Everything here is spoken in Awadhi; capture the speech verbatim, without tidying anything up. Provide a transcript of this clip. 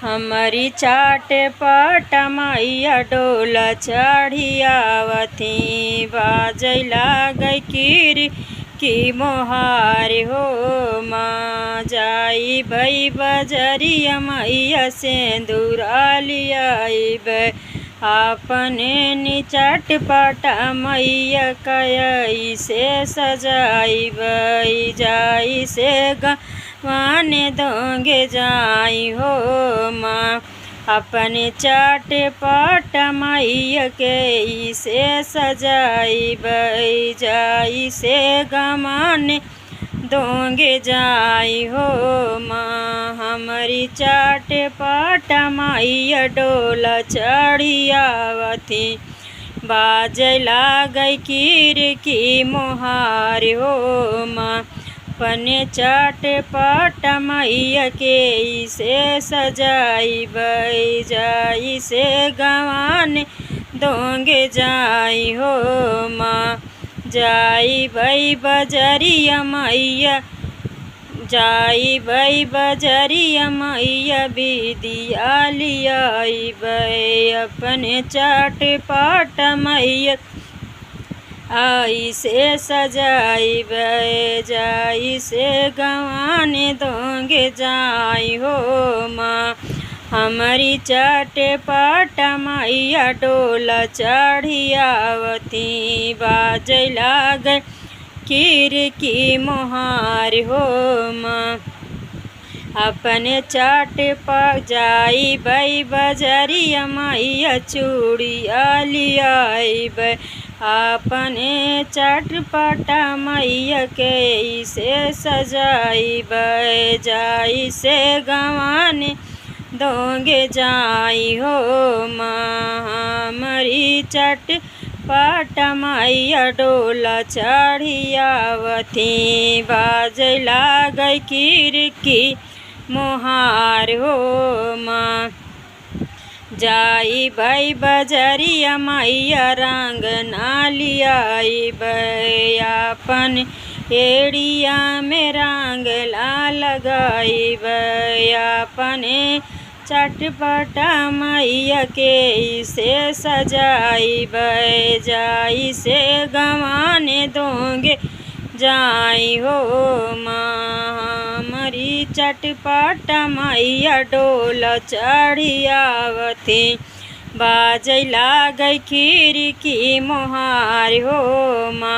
हमरी चाट पाट मैया डोला चढ़ी आवत ही, बाजै लागै कीर की मोहार हो माँ। जाइबै बजरिया मैया सेंदुरा लियाइबै, अपने चाट पाट मैया कइसे सजाइबै, जइसे गवाने दोंगे जाई हो माँ। अपने चाट पाट मैया कइसे सजाइबै, जइसे गवाने दोंगे जाई हो माँ। हमरी चाट पाट मैया डोला चढ़ी आवत ही, बाजै लागै कीर की मोहार हो माँ। अपने चाट पाट मैया कइसे सजाइबै, जइसे गवाने दोंगे जाई हो माँ। जाइबै बजरिया मैया, जाइबै बजरिया मैया बिदिया लियाइबै, अपने चाट पाट मैया अइसे सजाइबै, जइसे गवाने दोंगे जाई हो माँ। हमरी चाट पाट मैया डोला चढ़ी आवत ही, बाजै लागै कीर की मोहार हो माँ। अपने चाट पाट जाइबै बजरिया मैया चूड़िया लियाइबै, अपने चाट पाट मैया कइसे सजाइबै, जइसे गवाने दोंगे जाई हो माँ। हमरी चाट पाट मैया डोला चढ़ी आवत ही, बाजै लागै कीर की मोहार हो माँ। जाइबै बजरिया मैया रंग ना लियाइबै, अपन एड़िया में रंग ला लगाइबै, अपने चाट पाट मैया कइसे सजाइबै, जइसे गवाने दोंगे जाई हो माँ। हमरी चाट पाट मैया डोला चढ़ी आवत ही, बाजै लागै कीर की मोहार हो माँ।